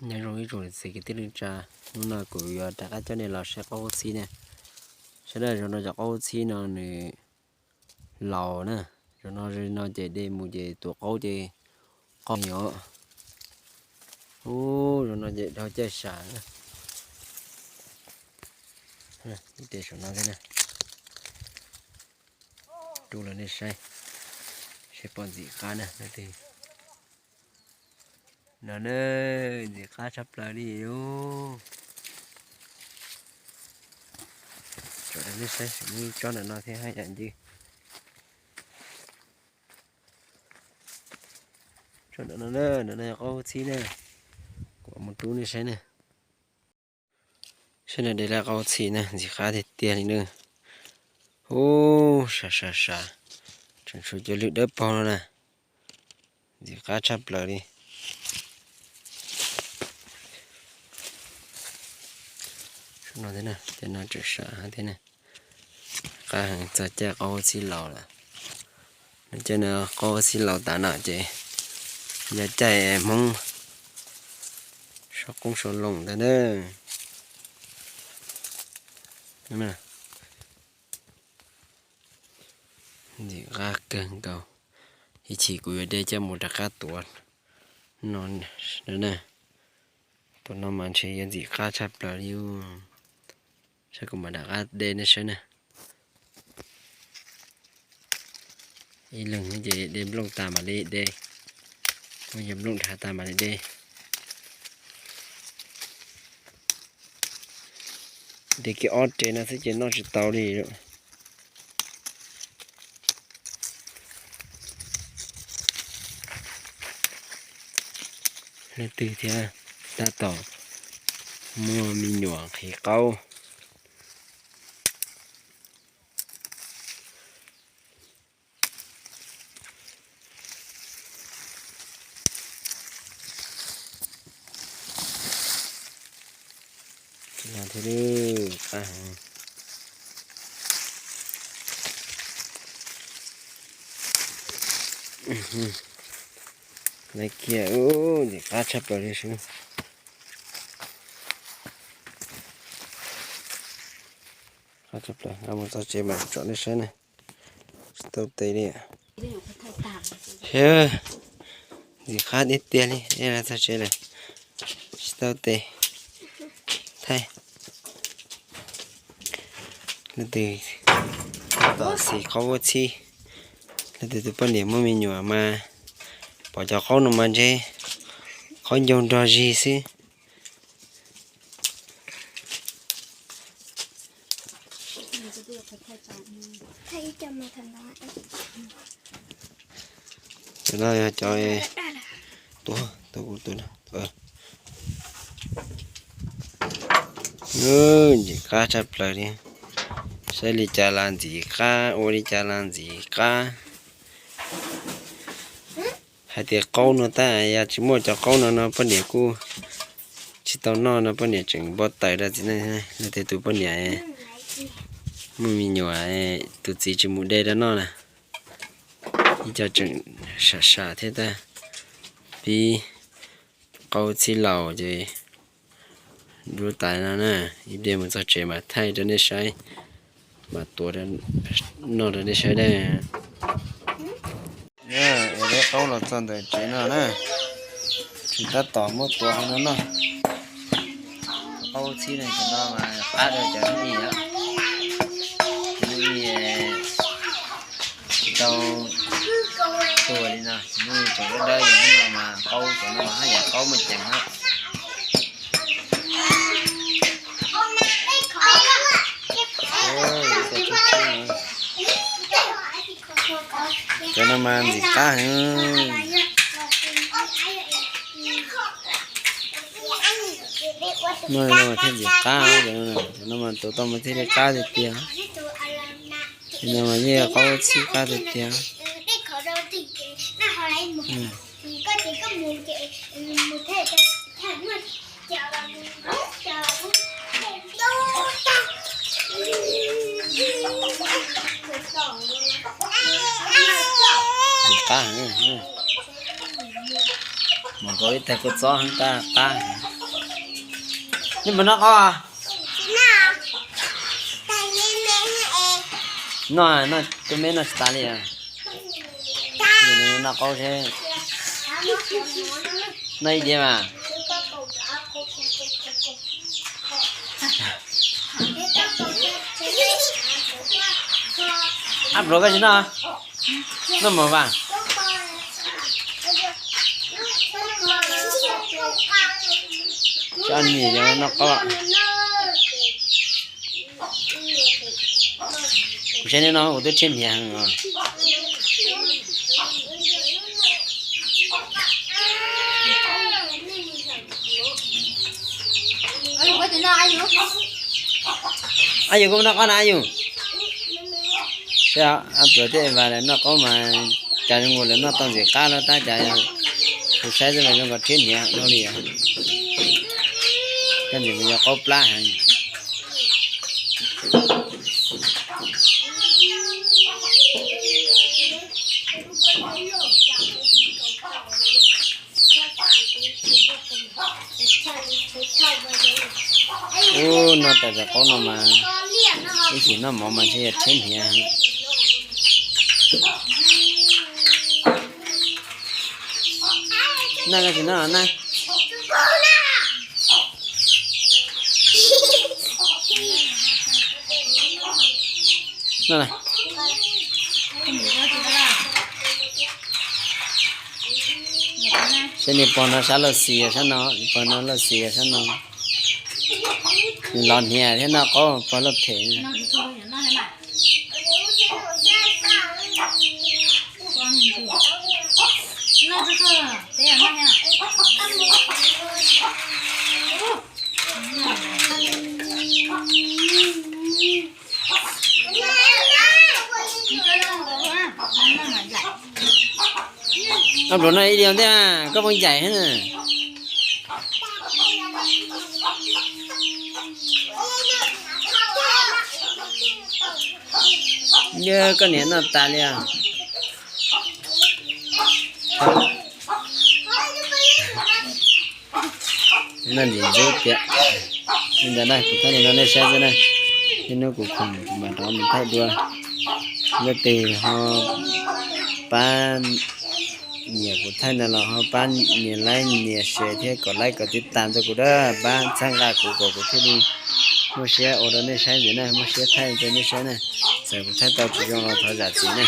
Nyob zoo ib tsoom niam txiv kwv tij neej tsa, hnub no kuv yuav rov qab coj nej los saib qaub huab txhib na. Sawv daws, zaum no cov qaub huab txhib no nws laus na, zaum no no ces de mus ces tus qaub ces qaub nyuam. Ub, zaum no ces dhau caij sam na. Saum no thiab na. Rub los nej saib, saib pom ntxim qab na. No na, ntxim qab tshaj plaws li. Tsom nej saib, muaj ib tsob ntawm no thiab haj yam ncw. Tsob ntawm no, ntawm no yog qaub huab txhib na. Kuv mus rub nej saib na. Saib no de lawm qaub huab txhib na, ntxim qab tiag tiag li na. Ub, sam sam sam, tseem tshuav cov lwg dawb paug no na. Ntxim qab tshaj plaws li. Cov no tseem sam thiab na. Qab heev, txog caij qaub huab txhib laus lawm. No caij no qaub huab txhib laus tas no ces yog caij Hmoob sau qoob sau loo ntag na. Ntxim qab kawg nkaus. Ib chim kuv yuav de coj mus rov qab tuav no na. Tus no mas ntshe yuav ntxim qab tshaj plaws li. Saib kuv mam rov qab de nej saib na. Ib leeg ces de nplooj tas mam li de, muab yawg nplooj dhau tas mam li de. De kiag ob re no xwb ces noj tsis tau li. Leej twg thiab tab tom muaj me nyuam nqhis qaub. Qab heev. Lawv kiag, ntxim qab tshaj plaws li. Qab tshaj plaws, mus txog tsev mas tsom nej saib na. Tsis tau tes li. Ntxim qab tiag tiag li, txog tsev lawm tsis tau tes. Thaij. Leej twg tab tom xis qaub huab txhib, leej twg tus poj niam muaj me nyuam mas pom cov qaub no mas ntshe qaub ncaug nrog zig xwb. Cov no yog cov tuav, tuav kuv tus no. Ntxim qab tshaj plaws li. Saib li cas los ntxim qab, ua li cas los ntxim qab. Hais tias qaub no tab, yog tsis muaj cov qaub no no poj niam kuj tsis tau noj no, poj niam tseem npau taws rau txiv neej. Leej twg tus poj niam muaj me nyuam, tus txiv tsis mus de rau noj na, ib co tseem sam sam thiab tab. Pib qaub txhib laus ces dub tas no na, ib pliag mus txog tsev mam thaij rau nej saib, mam tuav noj rau nej saib dab. Es de qaub los txog ntawm tsev no na, tsis tab tom muab tuav hauv no noj. Qaub txhib no, cov no mas qab rau cov hnub i, cov hnub i tsis tau tuag li no, cov hnub i tseem dawb dawb, cov hnub no mas qaub, cov no mas haj yam qaub muaj ceem na. Cov no mas ntxim qab heev. No thiaj ntxim qab, cov no mas tuav tau mas thiaj li qab tiag tiag. Cov no mas yeej qaub txhib qab tiag tiag. Ntxim qab heev. Mus nkaus ib tag kua txob heev, qab qab. Nej puas noj qaub? Noj, noj, tus me noj tsis tas li. Noj qaub seb. Noj ib diav mas. Ab pluav koj tsis noj? Noj mov vas. Tsis noj yog noj qaub. Kuv saib nej noj kuv twb rhiab hniav heev os. Ab yus, koj noj qaub na ab yus. Ab pluav thiab vas lawv noj qaub mas cas zoo nkaus lawv noj tau ntxim qab los tab cas kuv saib xwb mas zoo nkaus rhiab hniav dhau li. Koj ntxim mus yog qaub plab heev. Ub, noj tas cov qaub no mas ib chim noj mov mas ntshe yog rhiab hniav. Noj koj tsis noj na. Saib niag pog no sab laj xis sab no, niag pog no laj xis sab no. Nws los hniav thiab noj qaub pog laj phem. Ab pluav noj ib diav thiab koj pheej yaim thiab na. Yog koj niam noj tas li os. Noj ntxim ntxub tiag. Li ntawd na, kuv thaij li no nej saib xwb na. Tej hnub kuv khoom kuv mam rov mus thaij dua. Leej twg ho pab nyiam kuv thaij ntawd los ho pab nias like nias share thiab kom like kom tib tas rau kuv dab, pab txhawb nqa kuv kom kuv thiaj li muaj siab ua rau nej saib ntxiv na, muaj siab thaij rau nej saib na. Txawm kuv thaij tau tsis zoo los thov zam txim na.